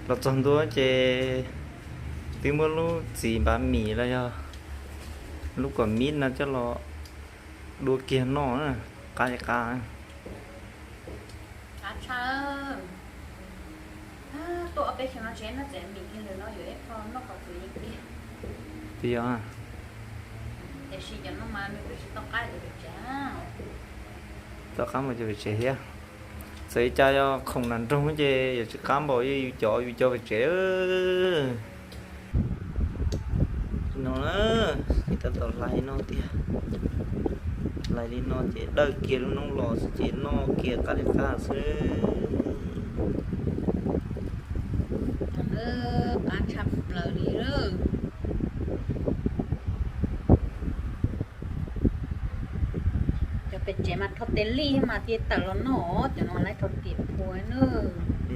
Los txog ntua ces twb muab lub txiv npav mis los yog lub kom mib no coj los dua kiag noj, qab li qab. Tuaj ob peb xyoo no tsis noj txiv npav mis kiag li no yuav ib qho noj qhov twg yeej kiag. Twb yog, tiam sis cov no mas nws twb tsis tau qab cov pem tsev. Tau qab npaum cov pem tsev thiab. Txawm li cas yog khoom nram nroog ces yuav tsis qab npaum yus cov yus cov pem tsev. No na, ces tab tom hlais li no tiag. Hlais li no ces dawj kiag lub noob los xwb ces noj kiag qab li qab xwb. Qab tshaj plaws li. Cov pem tsev mas rho tes lij mas thiaj tawm los noj, cov no lawv rho riam phua na.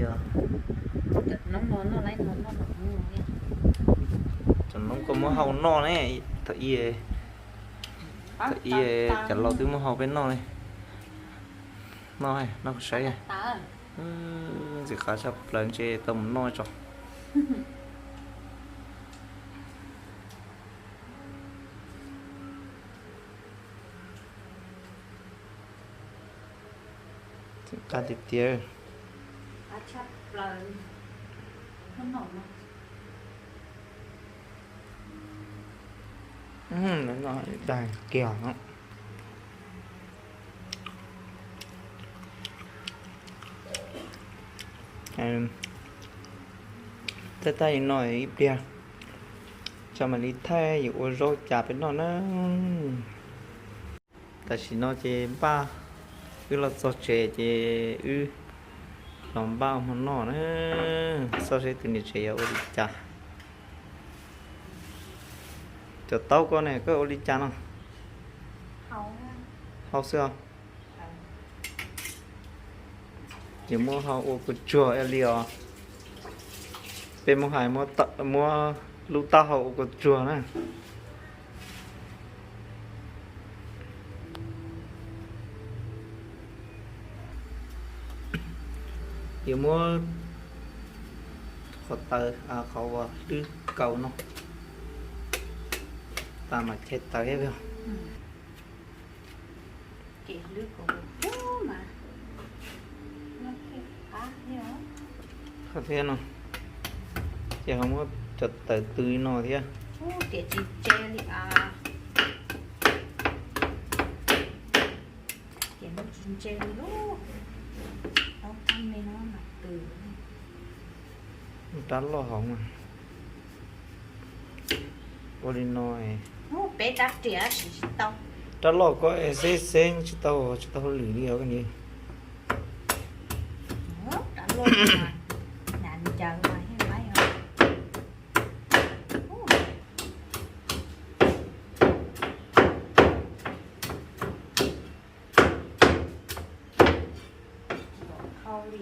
Yog, cov noob no noj lawv no noj. Cov noob koj muab hau noj ne, thaum ub, thaum ub cov laus twb muab hau peb noj ne. Noj, noj saib. Ntxim qab tshaj plaws, ntshe tau mus noj tso. Qab tiag tiag. Dag kiag no. Thaij thaij li no ib pliag, tso mam li thaij yuav ua zaub cas peb noj na. Tam sim no ces npaj, wb los txog tsev ces wb los npaj ua hmo noj na. Xauj seb tus niam tsev yuav ua li cas. Cov taub koj ne koj ua li cas no? Hau xwb os. Yuav muab hau ua kua tsuag li os. Peb muab hais, muab lub taub hau ua kua tsuag na. Yuav muab qhov taws, qhov uas hlwb kaus no tas mas chaw taws thiab. Qhov thiab no, ces ho muab cov taws tw li no thiab. Rab loj hauv mas. Ua li no. Rab loj koj xeb xeb tsis tau, tsis tau hauj lwm li os koj niam.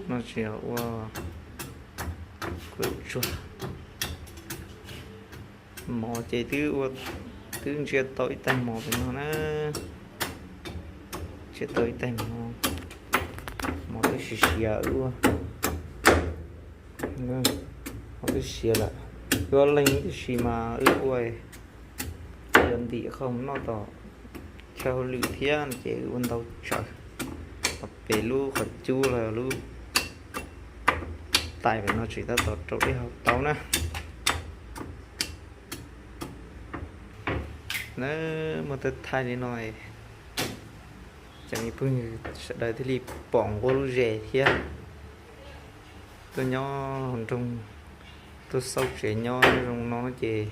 No tsis yog ua kua tsuag. Mov ces twb ua, twb ntsia tau ib tais mov pem no na. Ntsia tau ib tais mov, mov twb siav siav ua. Mov twb siav lawm. Wb ob leeg tib si mas wb ua yuav ntim qhov noj tom chaw hauj lwm thiab no ces wb ua ntau tsawv. Pem lub qhov cub los lub tais pem no tseem tab tom rau dej haus tau na. Na, muaj tej thaij li no, cov me phooj ywg sawv daws thiaj li pom nquab lub zes thiab. Tuaj nyob hauv nroog, tuaj xauj tsev nyob zoo no ces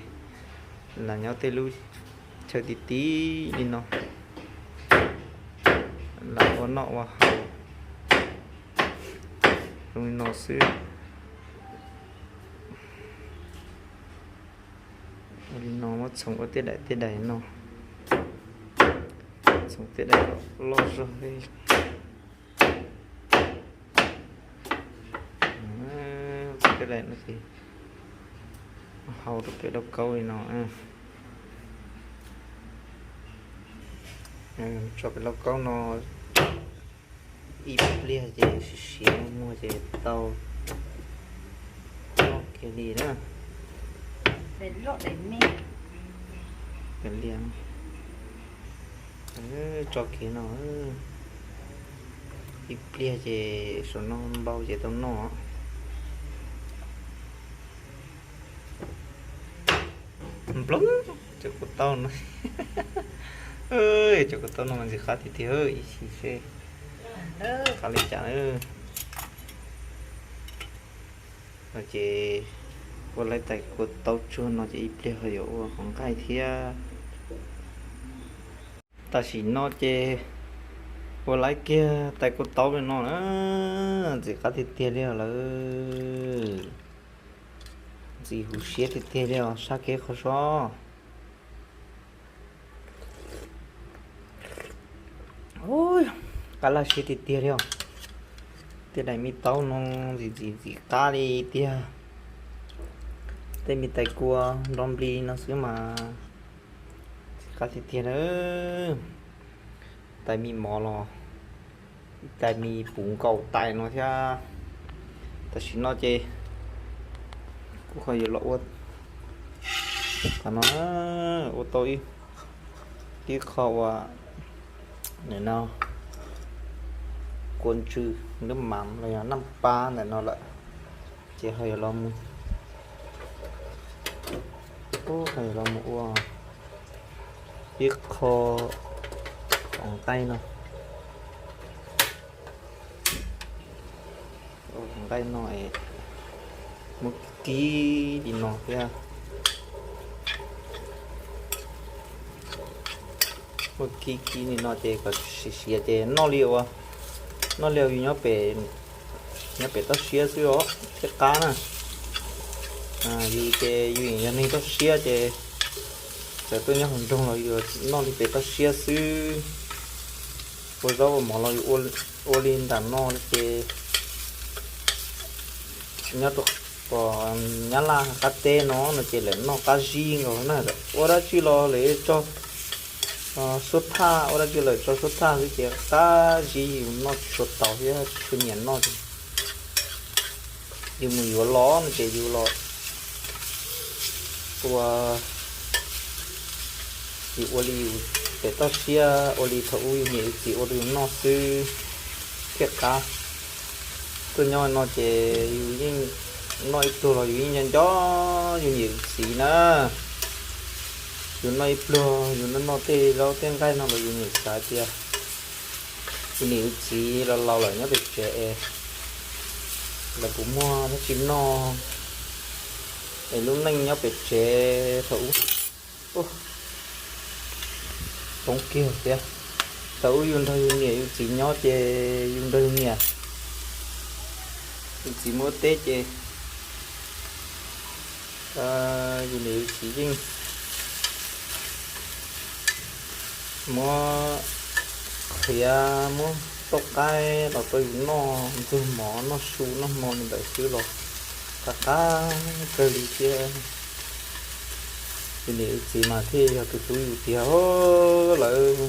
lam nyob tej lub chaw ti ti li no, lam ua noj ua haus zoo li no xwb. Ua li no muab txhoov ua tej daim tej daim no, txhoov tej daim loj zog. Tej daim no ces hau rau pem lauj kaub li no. Tso pem lauj kaub no ib pliag ces siav siav muag ces tau. Li na, li, tso kiag no, ib pliag ces saum no npau ces tau noj. Nplooj, cov kuv tau no, cov kuv tau no mas ntxim qab tiag tiag, ib sim seb qab li cas na. No ces ua laiv tais kua taub tsuag no ces ib pliag ho yuav ua qhov nqaij thiab. Tam sim no ces ua laiv kiag tais kua taub li no na, ntxim qab tiag tiag li os lawm. Ntxim huv siab tiag tiag li os, sab kev qhov so. Qab laj siab tiag tiag li os. Tej daim me taub no ntxim ntxim ntxim qab li tiag. Tej me tais kua nrov nplig no xwb mas ntxim qab tiag tiag na. Tais me mov los, tais me puv nkaus tais no thiab. Tam sim no ces kuv ho yuav los ua, no, ua tau ib qho ua, no, kua ntswg nab mam los yog naj pab ntawm no lawm, ces ho yuav los mus, ho yuav los mus ua ib qho qhov nqaij no. Qhov nqaij no es muab kib li no thiab, muab kib kib li no ces kom siav siav ces noj li ua, noj li yus nyob pem, nyob pem toj siab xwb os thiaj qab na. Yus ces yus yeej yog neeg toj siab ces txawm tuaj nyob hauv nroog los yus noj li pem toj siab xwb. Ua zaub ua mov los yus ua li nram no ces nyob rau pem Nyab Laj qab teb no no ces lawv noj qab zib nkaus na. Ua dab tsi los lawv tso suab thaj, ua dab tsi lawv tso suab thaj xwb ces qab zib, yus noj tsis tshua tau thiab tsis tshua nyiam noj. Yus mus yuav los no ces yus los ua, yus ua li yus pem toj siab, ua li thaum ub yus niam yus txiv ua rau yus noj xwb thiaj qab. Tuaj nyob no ces yus yeej noj ib pluag los yus yeej nco nco yus niam yus txiv na. Yus noj ib pluag yus noj noj tej zaub tej nqaij no los yus niam xav tias yus niam yus txiv los laus lawm nyob pem tsev es lawv puas muaj dab tsi noj es lub neej nyob pem tsev thaum ub poob kiag thiab. Thaum ub yus nrog yus niam yus txiv nyob ces yus nrog yus niam yus txiv mus ua teb ces yus niam yus txiv yeej muab qhiav muab tauj qaib los rau yus noj, ntxuag mov noj su noj hmo li ntawd xwb los qab qab kawg li thiab. Yus niam yus txiv mas thiaj yog tus hlub yus tiag lawm.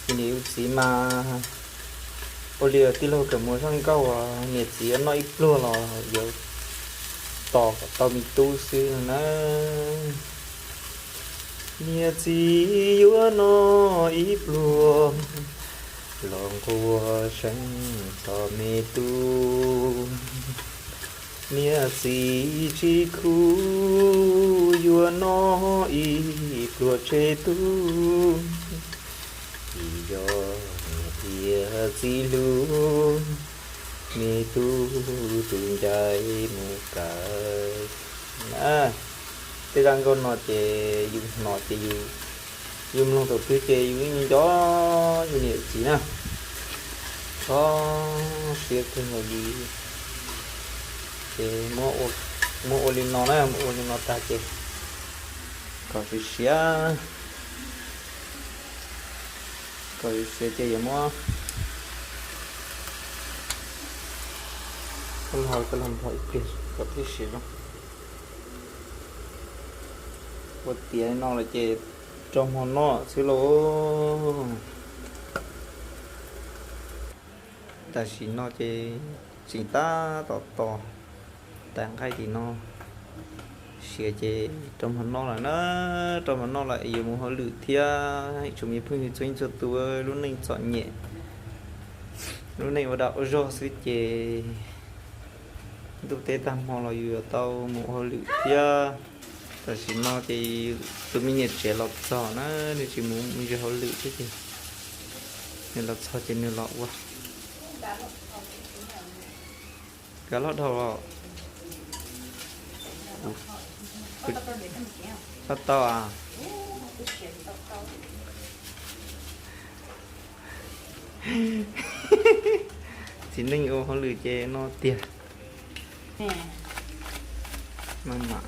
Yus niam yus txiv mas ua li tij laug Kawm Muas zaj nkauj uas niam txiv yuav noj ib pluag los yuav tos kom tau me tub xwb no na. Niam txiv yuav noj ib pluag los nquag seev tau me tub. Niam txiv tsis khub yuav noj ib pluag tseg tub. Tsis yog niam thiab txiv hlub, me tub tus ncaim mus kawm. Tej zaj nkauj no ces yus hnov ces yus, yus mloog thaum twg ces yus yeej nco yus niam yus txiv na. Txhob siab kawg nkaus li. Ces muab ua li no na, muab ua li no tag ces kom siav siav, kom siav siav ces yuav muab koj hau koj los npog ib pliag kom thiaj siav zoo. Ua tiav li no lawm ces rau hmo noj xwb lauj. Tam sim no ces tseem tab tom tos Tais nqaij tim no siav ces rau hmo noj lawm na, rau hmo noj lawm yuav mus hauj lwm thiab. Ib tsoom me phooj ywg txhua leej txhua tus, lub neej txom nyem, lub neej ua dag ua zog xwb ces ntuj teb tag hmo los yus yuav tau mus ua hauj lwm thiab. Tam sim no ces tus me niam tsev los txog na, nws tsis mus mus zig hauj lwm thiab ces nws los txog ces nws los ua. Kav loj dhau los. Tau tau a. Txiv neej ua hauj lwm ces no tiag. Maj mam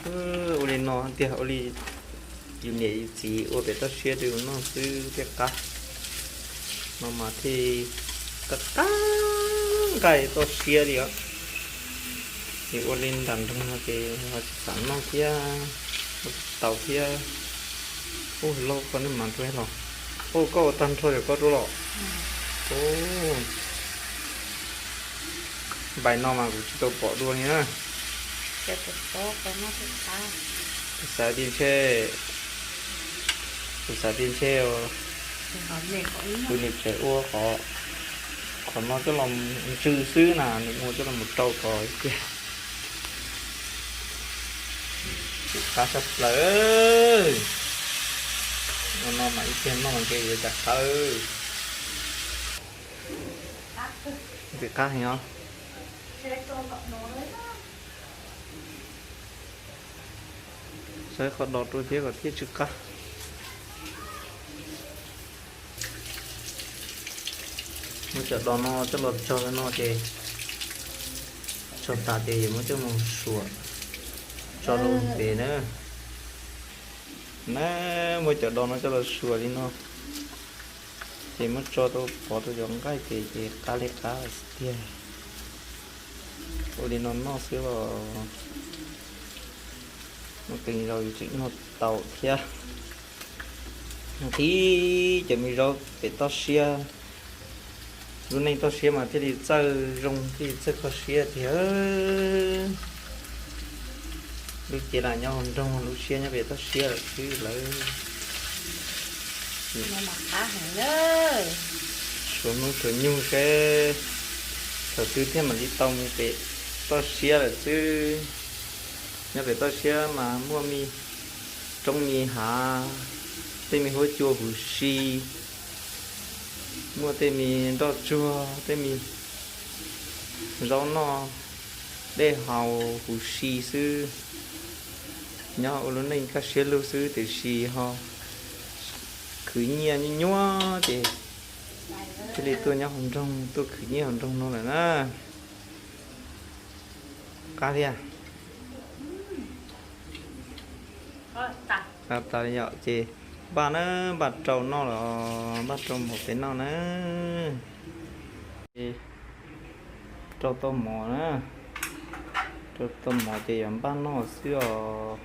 ua li no tiag, ua li yus niam yus txiv ua pem toj siab rau yus noj xwb thiaj qab. No mas thiaj qab qab nqaij toj siab li os. Ces ua li nram nroog no ces ho tsis xav noj thiab, ua tsis tau thiab. Ub, lauj, koj noj mas rau los. Ub, koj ua tag nrho ces koj rau los. Ub, npaim no mas kuv tsis tau pom dua li na. Kuv xav tias ntshe, kuv xav tias ntshe tus niam tsev ua qhov, qhov no coj los mus ntsw xwb na, nws ua coj los mus rau tod tiag. Tsis qab sab plaws. Ua no mas ib pliag noj mas ntshe yuav cas qab. Ntxim qab heev os. Saib qhov dos rau thiab kom thiaj tsis qab. Muab cov dos no coj los tso no ces tso tas ces yuav muab coj mus suam tso rau pem na. Na, muab cov dos no coj los suam li no ces muab tso rau pov rau cov nqaij ces, ces qab li qab xwb tiag. Ua li no noj xwb los muaj qee zaus yus tseem noj tau thiab. Qhib cov me zaub pem toj siab, lub neej toj siab mas thiaj li txawj zoo thiaj li txawj kho siab tiag. Lub cev lam nyob hauv nroog, lub siab nyob pem toj siab lawm xwb lawm. Suav hnub suav nyoog seb thaum twg thiaj mam li tau mus pem toj siab lawm xwb. Nyob pem toj siab mas muaj me roob me hav, tej me huab cua huv si, muaj tej me nroj tsuag, tej me zaub noj, dej haus huv si xwb. Nyob ua lub neej kaj siab lug xwb tiam sis ho khwv nyiaj nyuaj nyuaj ces thiaj li tuaj nyob hauv nroog, tuaj khwv nyiaj hauv nroog no lawm na. Qab thiab. Qab tas li yom, ces npaj na, npaj rau noj los npaj rau mov pem noj na. Ces rau tau mov na, rau tau mov ces yog npaj noj xwb os.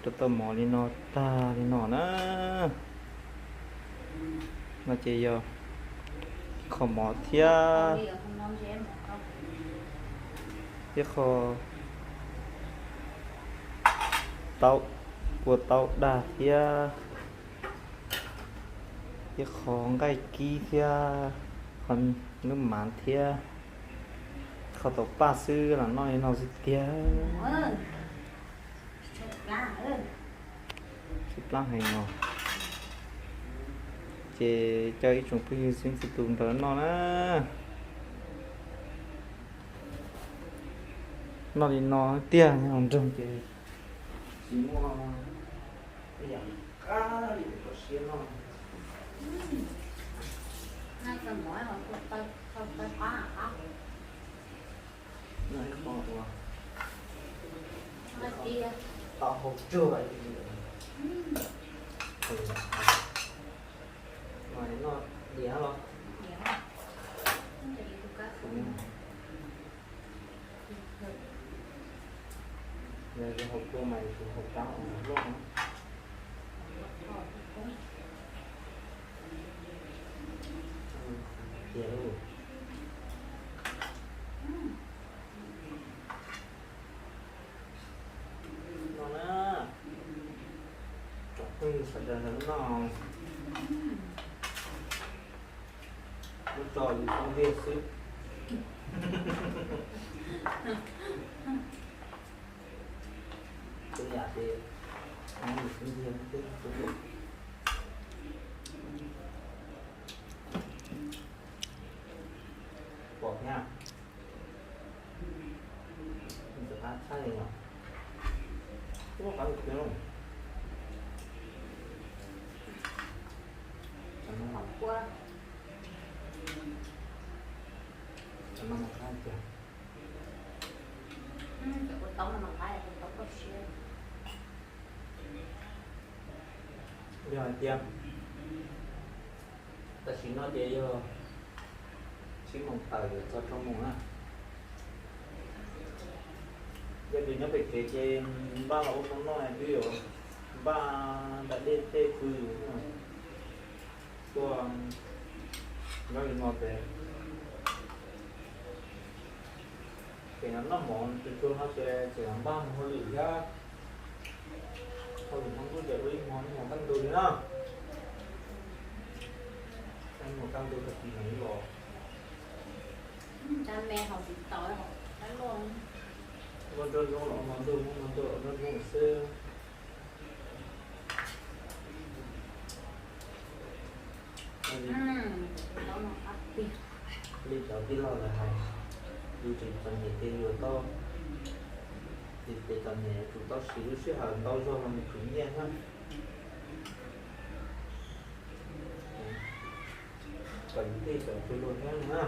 Rau tau mov li no tag li no na. No ces yog kho mov thiab, thiab kho taub, kua taub dag thiab, thiab kho nqaij kib thiab, kho lub mav thiab, kho tau paj xwb los noj li no xwb tiag. Tsw plab heev os. Ces coj ib tsoom phooj ywg txhua leej txhua tus nrog noj na. Noj li no tiag, nyob hauv nroog ces tsis muaj ib yam qab li toj siab noj. Noj ib qho uas tau hau tsuag li. Mas noj diav los? Yog hau kua mas yus tus hau kab uas loj na. Diav lauj. Ntawd no, muab tso yus txhob ntiag xwb. Tej yam ces yus txhob ntiag xwb. Pom thiab. Ntxim qab tshaj li os. Ua qab tiag. Cov no mas qab tiag. Cov kua txob no mas qab, kua txob koj siab. Yog hais tias tam sim no ces yog tsib moos tawm yuav txog rau moos na. Yog tias nyob pem kev ces npaj los ua mov noj twb yuav npaj nram dej tej pw tuaj nyob li no ces, ces noj mov tsuag tsuag no ces tseem npaj mus hauj lwm thiab. Hauj lwm hmo ntuj ces ua ib hmo ib hmo kaj ntug li na. Ib hmo kaj ntug tag kis no los ua nruab ntsuab los ua hmo ntuj, ua hmo ntuj los ua nruab ntsuab xwb. Li cov tij laug lawv hais, yus tseem txom nyem ces yus tau, ces txom nyem yuav tsum tau siv lub sij hawm ntau zog los mus khwv nyiaj na. Kom yus thiaj txawm tsuag luag thiab na.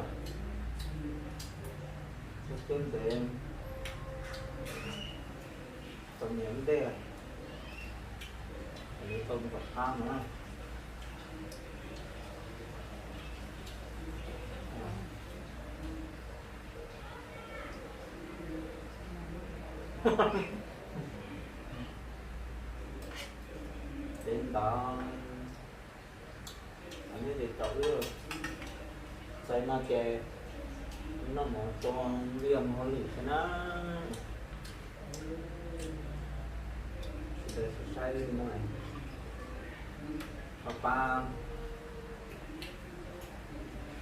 Lub teb ntev, txom nyem ua ntej, tau tom qab no. Ces ntawd, nej ces caum wb txais no ces noj mov tso, wb yuav mus hauj lwm thiab na. Sawv daws saib saib li no, ho pab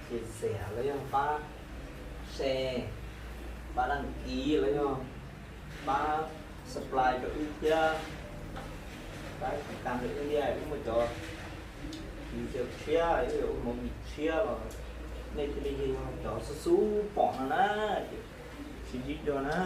chia sẻ los yog pab share, pab đăng ký los yog pab subscribe rau wb thiab, pab tsis tas rau wb thiab, wb muaj cov video tshiab, wb yuav ua movie tshiab los nej thiaj li yog cov xub xub pom no na, ces sib ntsib dua na.